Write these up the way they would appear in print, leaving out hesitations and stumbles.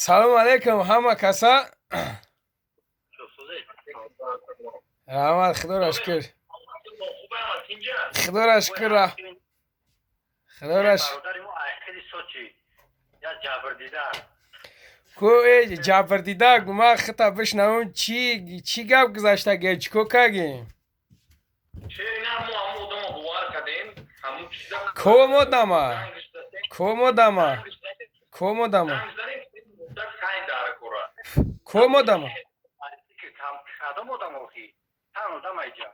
Салому алейкум ҳама каса. Раҳмат, худоро шукр, худоро шукр, худоро. Ку э ҷабрдида, ма хита бишнавам, чӣ чӣ гап гузаштаге, чӣ ко кагем? Ком одама, ком одама, ком одама, ком одама? Кадом одам охи? Тан одам айҷа.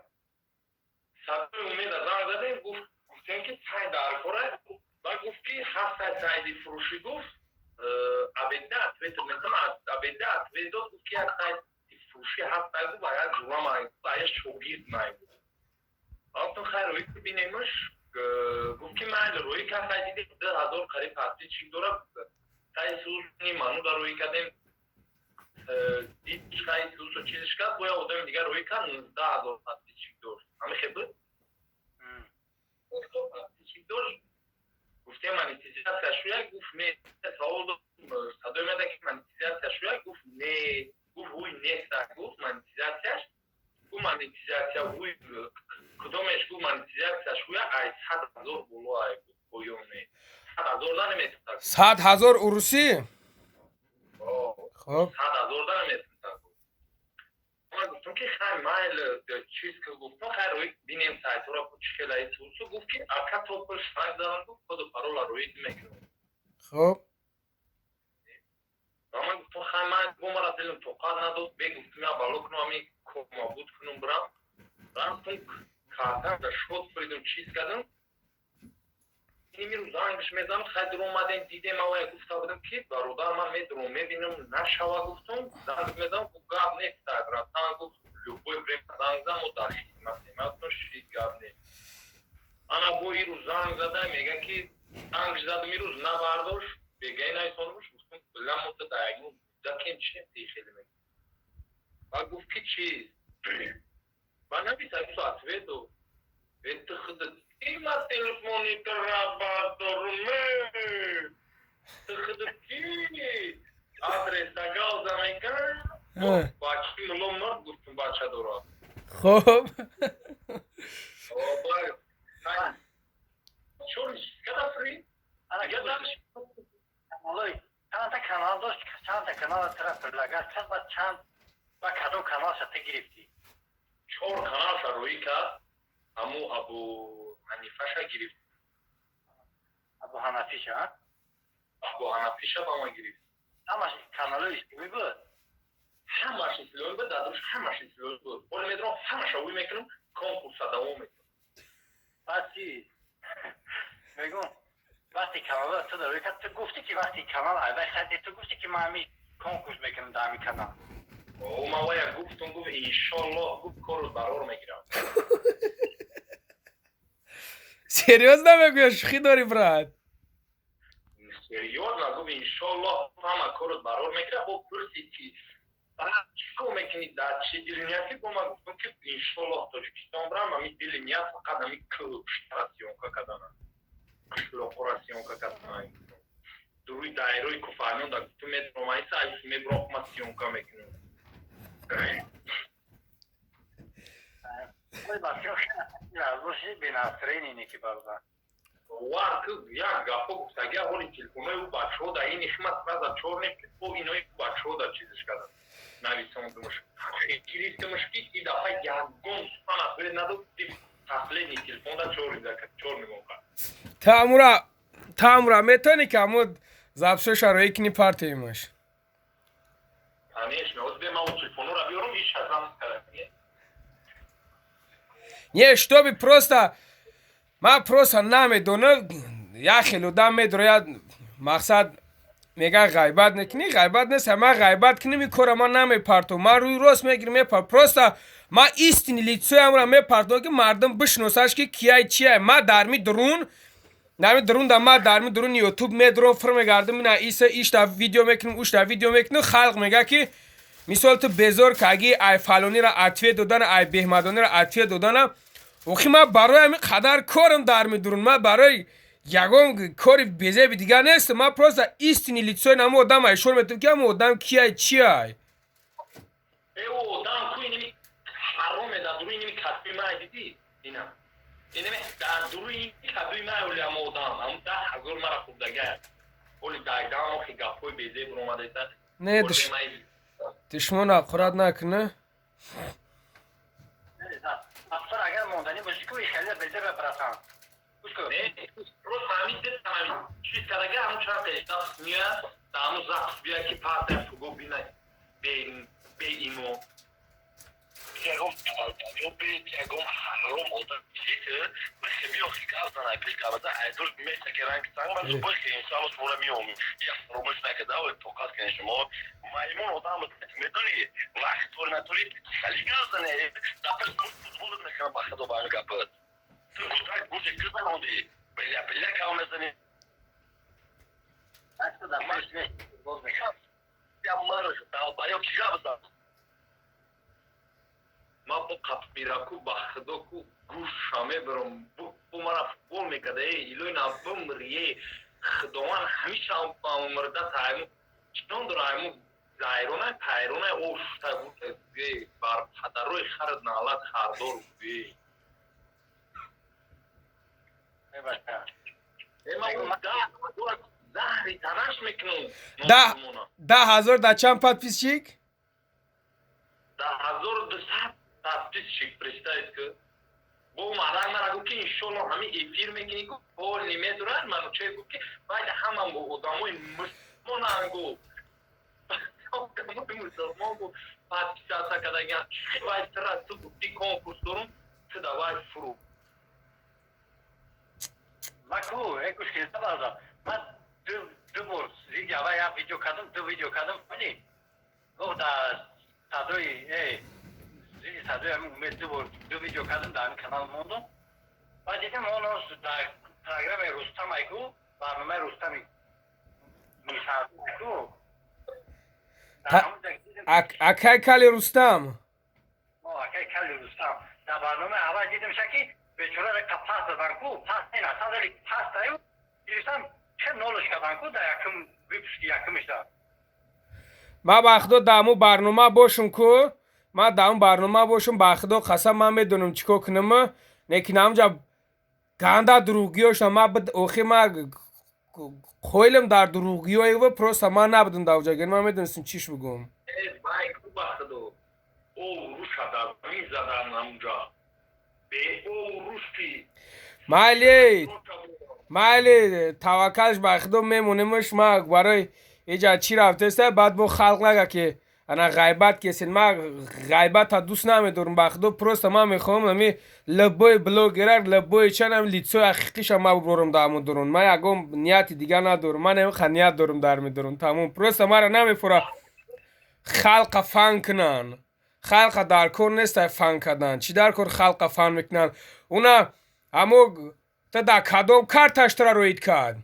Садои Умеда занг задем, гуфт, гуфтем, ки сай дар кора, ба гуфт, ки ҳаст сайди фурӯшӣ, гуфт, абеда ответ метам, абеда ответ дод, гуфт, ки як сайти фурӯшӣ ҳаст, гуфт, як ҷура ман, гуфт, як шогирд ман, гуфт. Гуфтам, хайр, рӯи бинемаш. Гуфт, ки майли, рӯи кар, хай, дидем, 2000 қариб подписчик дорад. Хай, сӯни ману дар рӯи кардем, дид, хай, сӯсу чизш кард, боя одами дигар рӯи кард, 19 000 подписчик дошт, ҳами хел буд, подписчик дошт. Гуфтем, монетизация шуя? Гуфт, не. Савол дод садои меда, ки монетизация шуя? Гуфт, не, гуфт, ҳуй неста, гуфт, монетизацияш, гуфт, монетизация ҳуй кудомеш, гуфт, монетизация шуя, ай 100 000 боло, ай, гуфт, поён не, 100 000 да наметавад. 100 000 урусӣ? Хоб. 100 000 да наметавад. Ман гуфтам, ки хай, майл, чиз ки гуфтам, хай, рӯи бинем сайтҳоро, чӣ хела сусу. Гуфт, ки ака, то пуш занг задам, гуфт, коду парола рӯи мекунам. Хоб. Ва ман гуфтам, хай, ман бо мара дилам тоқат надод, бегуфтам, я бало кунам, ами комабуд кунам, бирам. Рафтам, картам да шот фуридам, чиз кардам. Имирӯз зангш мезанам, хай, дуромадем, дидем. Авая гуфта будам, ки бародар, ман медуром, мебинам, нашава, гуфтам, занг мезанам. Гуфт, гап нест, рафтан, гуфт, любой время занг зан, мо дар хизматем. Гуфтам, ши гап нест. Ана бо ирӯз занг зада, мега, ки занг задам ирӯз, набардошт, бегаи нависондамуш. Гуфтам, била, мо да ягон дакем, чи хеле мега. Ба гуфт, ки чиз ба нависа, ответ дод. Это худат ма телефони тра бардорме, ты худат ки адрес галза мекан, бачи муло мурд, гуфтум, бача дорад. Хоб. Чор када фри. Чандта канал дошт, чандта канал тра предлагать кард ва чанд ва кадом каналша ту гирифтӣ? Чор каналша рӯӣ кард, ҳаму Абу Ҳанифаша гирифт. Абу Ҳанафиша? Абу Ҳанафиша ба ман гирифт. Ҳамаш каналҳои исломӣ буд? Ҳамаш исломӣ буд, дадуш, ҳамаш исломӣ буд. Ҳоле медонам, ҳамаша ӯй мекунам, конкурса давом мекунам. Баъд чи мегум, вақте каналро ту дарои кард, ту гуфтӣ, ки вақте канал айвай хайди, ту гуфтӣ, ки ман ҳами конкурс мекунам дар ҳами канал? Ман вая гуфтум, гуфт, иншоллоҳ, гуфт, корро барор мегирам. Серьёзно мегӯя, шӯхӣ дорӣ, брат? Серьёзно, гуфт, иншоллоҳ, ҳама корро барор мегирам. Бо пурсид, ки чӣ кор мекунӣ, дар чи дили нияти? Бо ман гуфтум, ки иншоллоҳ, Тоҷикистон бирам, ами дили ният фақат ами кӯштара съёмка кардана, қишлоқора съёмка кардана, дуруи дайрои куфарниён да, гуфтум, медуром, айса айс мебурам, ма съёмка мекунам. Вар як гапо гуфтагия, ҳоли телефонои ӯ бачаҳо да ини химат сразу чорне бо инои бачаҳо да чизиш кардам, нависондумш, гирифтумш, ки и дафъа ягон сухан ответ надод, последний телефон да чор нигоҳ кард. Таамура, таамура метавонӣ, ки ҳамо записоша роӣ кунӣ, партиимаш? Конечно, ҳозир бе ман телефонора биёрам, иша запись кардам. Не, чтобы просто ман просто намедонам, як хел одам медрояд, мақсад мега, ғайбат мекунӣ, ғайбат нест, ман ғайбат кунем, ин кора ман намепартом, ман рӯи рост мегирам, мепар, просто ман истинный лицоямро мепартом, ки мардум бишносаш, ки кияй, чияй. Ман дарми дурун, дарми дурун да, ман дарми дурун Ютуб медурам, фир мегардам, ина иса ишта видео мекунам, ушта видео мекунам, халқ мега, ки мисол ту безор каги, ай фалонира ответ додана, ай беҳмадонира ответ додана. Охи, ман барои ҳамин қадар корам дар медурун, ман барои Ягон кори безеби дигар нест. Ман просто истинный лицои намо одам ишор метавам, ки ҳамо одам кияй, чияй. Э, одам ку инами ҳароме дар дуруи инами касби май дидӣ, ина инами дар дуруи касби май оли ҳамо одам ҳамн 10 000 мара хурдагай оли дайдам охи гапҳои безеб омадаиса. Не, душмон ақурат накуна. Афсар, агар монданӣ бошӣ ку хеле безеб, братан. Просто ҳамин чиз кардага, ҳамн чанд қештас меяд, дар ҳамн запись бия, ки партия фуго бина беимо. Ягон ягон ҳаром одам чиз бихе биёхи гап зана пеш гапза айдур меса ки ранг санг ман бихе иншоалло шуморо меом я фаромӯш накарда ва тоқат кунед. Шумо маймун одам медони, вақт тори натори хали гап зане дар пеш футболат мекунам. Ба худо, ба ҳамин гапат ту гудак гӯши кизанонди беля беля гап мезани. Дар пеш я марх долбоёб ки гап зан. Ман бо қапмираку, ба худо ку гӯша мебарам, бу мара футбол мекарда. Э, илои на бимрие, худованд ҳамеша мурда тайму читон дора, айму зайронай пайронай ошта бар падарои хард налат хардор. Э, заҳри танаш мекунам. 10 000 дар чанд подписчик? 10 200 подписчик, представить ки бо марак мара гуфт, ки иншолло ҳамин эфир мекунӣ, ку пол немедурад. Мануче гуфт, ки байда ҳама одамои мусулмонан, гуфт, одамои мусулмон, гуфт, подписаться кардагиан. Чи вай тра ту гуфти конкурс дорум, ту давай фуру. Ма ку э гӯш кида база, ман ду бор зиди ава як видео кардам, ду видео кардам, фани гуфт дар садои э зиди садои ҳамин Умед ду бор ду видео кардам, дар ҳамин канал мондум. Баъд дидем, оно дар программаи Рустам айку, барномаи Рустами ку. Акай кали Рустам. Акай кали Рустам дар барномаи аввал дидем, ки бечора ка пас задан ку, пас не, садали пас даю гирифтам, чӣ нолиш кардан ку дар якум выпуски якумишда. Ман ба худо дар ҳамун барнома бошум ку, ман дар ҳамун барнома бошум, ба худо қасам, ман медонам чӣ кор кунам, лекин ҳамҷа ганда дурӯғгиёшна ман охир ман қоилам дар дурӯғгиёева, просто ман набудам дар оҷа, ман медонистам чиш бигӯм. Вай ку, ба худо, о руша дар замин задан ҳамунҷа беоруши. Майли, майли, таваккалш ба худо, мемонемш. Ма барои иҷа чӣ рафтеста, баъд бо халқ нага, ки ана ғайбат кесен. Ман ғайбата дӯст намедорам, ба худо. Просто ман мехоҳам ами любой блогера, любой чанам лицои ҳақиқиша ман буборам дар ҳамон дурун. Ман ягон нияти дигар надорам, ман ҳамин ният дорам дар медорам, тамом. Просто мара намефура халқа фан кунанд, халқа дар кор нестай фан кардан. Чӣ дар кор халқа фан мекунанд? Уна ҳамо та дар кадом карташ тура роид кард?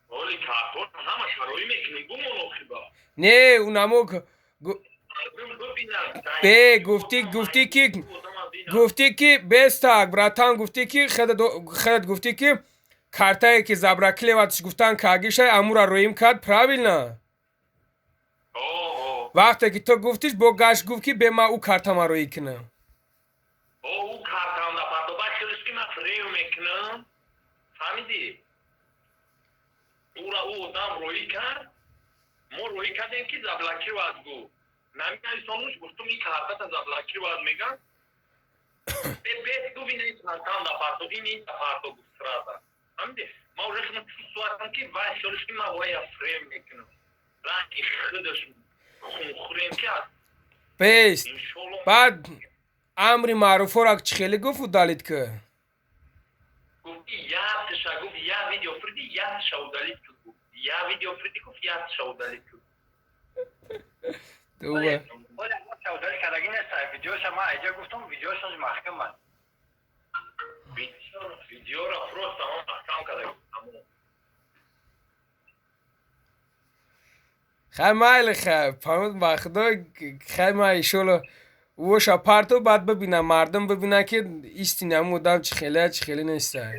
Оли картон ҳамаша роӣ мекунем, бумон охиба. Не, унамо Мардум бибинанд. Бе гуфтӣ ки бестак, братан, гуфтӣ ки худат гуфтӣ, ки картае ки заблокироватьш гуфтан кагишай, амура роим кард, правильно? Вақте ки ту гуфтиш, бо гашт гуфт, ки бе ман ӯ картама роӣ кунам. О, ӯ картам да партоба хелиш, ки ман фрейм мекунам, фаҳмидӣ? Ура ӯ одам роӣ кард, мо роӣ кардем, ки заблокировать гуфт, наминависонуш, гуфтум, ин картата заблокировать меган, бе гуфт, ин картам да парто, ин да парто гуфт сразу, фаҳмидӣ? Ман уже худам чувствоватам, ки вай хелиш, ки ман вая фрейм мекунам, ранги худаш хунхӯрем, ки аз Бест. Иншолло. Баъд амри маъруфора чӣ хеле гуфт, удалить ки? Гуфти якташа, гуфт, я видео фриди якташа удалить кун, гуфт, я видео фриди, гуфт, якташа удалить кун. Дуба. Оля, удалить кардаги нест видеоша, ман айҷа гуфтам, видеошон маҳкам аст. Видеора просто ман маҳкам карда, тамом. Хай, майли, хай, памуд, ба худо, хай, ма иншолло. Воша парту баъд бибинам, мардум бибинанд, ки истини ҳамун одам чӣ хеле, чӣ хеле неста.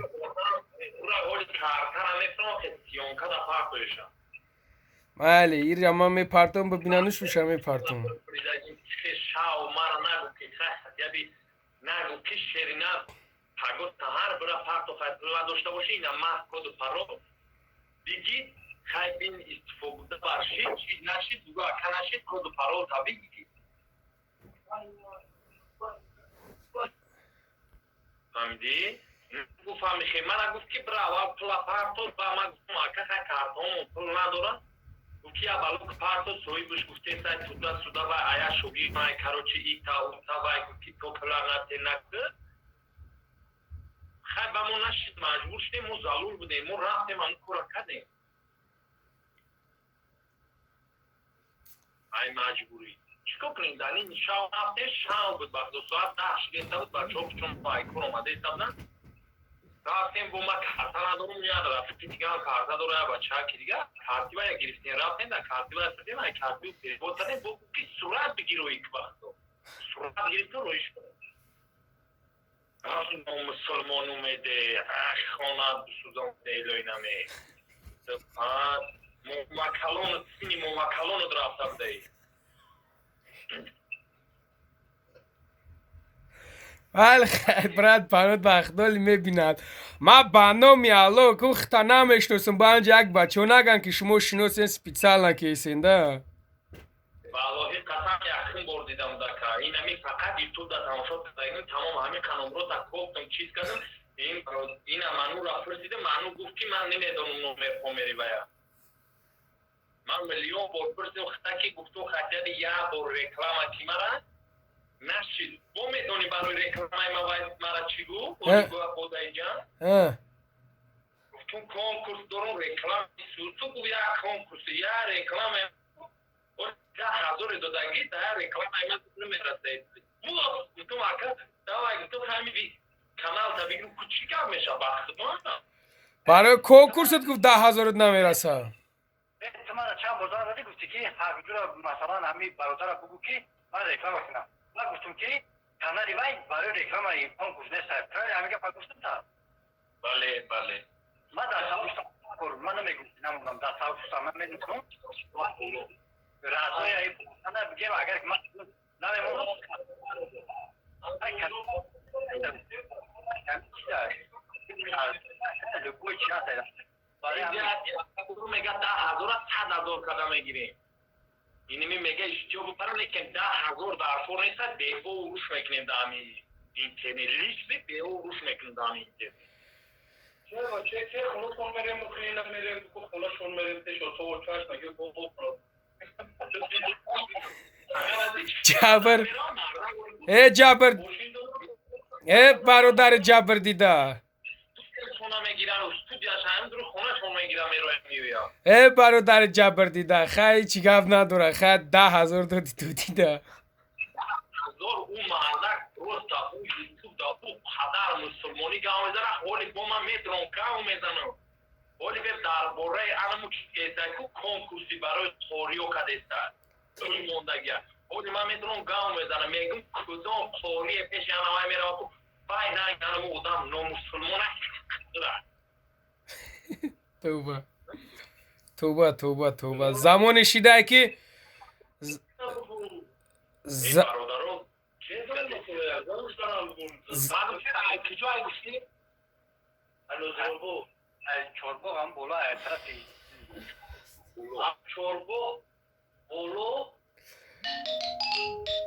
Майли, ира ман мепартом, бибинануш уша мепартом. Фаҳмидӣ? Гуфтам хе, мана гуфт ки бира аввал пула парто, ба ман гуфтам ака хай картонам пул надорам. Гуфт ки аввал парто соҳибаш гуфтеса туда суда ва ая шоги май короче ита ута вай гуфт ки то пула нате накӣ. Хай ба мо нашид, маҷбур шудем, мо залур будем, мо рафтем ҳамун кора кардем. Ай маҷбурӣ. Чикор кунем? Дар ин шав рафтем, шав буд, ба худо соат 10 шудеста буд, бачаҳо чун байкор омадаиста буданд. Рафтем, бо ма карта надорум, я рафиқи дигарам карта дора, я бачаки дигар, картива я гирифтем, рафтем, дар картива садем, ай картиву перевод кардем, бо ки сурат бигир рои ки ба худо. Сурат гирифту роиш кардем. Мусулмон умеде, ах хона бисӯзон илои наме. Муваккалону сини муваккалону рафта будаи. Вале хайр, брат, парод ба ахдоли мебинад. Ма ба номи Алло кухта намешносам, ба анҷа як бачаҳо наган ки шумо шиносен специально кесен, да? Валлоҳи қасам якум бор дидам дака. Инами фақат ютуб да тамошо кардагим, тамом ҳамин қаномро да кофтам, чиз кардам. Ина манура пурсидам, ману гуфт ки ман намедонам номер помери вая. Ман миллион бор пурсидам, хата ки гуфту хатяди як бор реклама ки мара нашид. Бо медонӣ барои рекламаи ма вай мара чӣ гуфт? Бодаиҷан? Гуфтум конкурс дорум, реклама сусу гуфт, як конкурс, як реклама. 10,000 додагӣ, да рекламаи ман намерасад. Гуфтум ака, давай гуфтум ҳами канал та бигирам, чӣ гап мешавад ба худо? Барои конкурсат гуфт 10,000 намерасад. Ту мара чанд бор занг задӣ, гуфтӣ ки ҳақҷура масалан ҳами бародара бугӯ ки ман реклама кунам. Ман гуфтум ки канали вай барои рекламаи конкурс нест. Правильно ҳамин гапа гуфтум та? Бале, бале. Ман дар савол ман намегӯм, намонам дар савол шустам, ман медонам. Расои ай ана бигем агар ман намемонам. Ай любой час барои мега 10,000 100,000 када мегирем. Иними мега иштиёб бипарам, лекин 10,000 дар фор нест, бево уруш мекунем дар ҳами интернет. Лично бево уруш мекунем дар ҳами интернет. Чера, че хонашон мерем, хеле намерем, хонашон мерем, пеш отсо чашм меги бо бо. Ҷабр. Э Ҷабр. Э бародари Ҷабр дида. Э бародари Ҷабр дида, хай чӣ гап надора, хай 10,000 доди ту дида. 10,000 ӯ мардак просто ӯ ютуб да ӯ қадар мусулмонӣ гап мезанад, ҳоли бо ман метавонам гап мезанам. Ҳоли бе дар бораи анаму чизеку конкурси барои қориё кадеста. Ӯ мондагия. Ҳоли ман метавонам гап мезанам, мегӯм кудом қорие пеши анавай меравад, вай ранг анаму одам номусулмона. Тавба. Тавба, тавба, тавба. Замоне шидае ки Чорбоғ ҳам боло, тарафи Чорбоғ боло.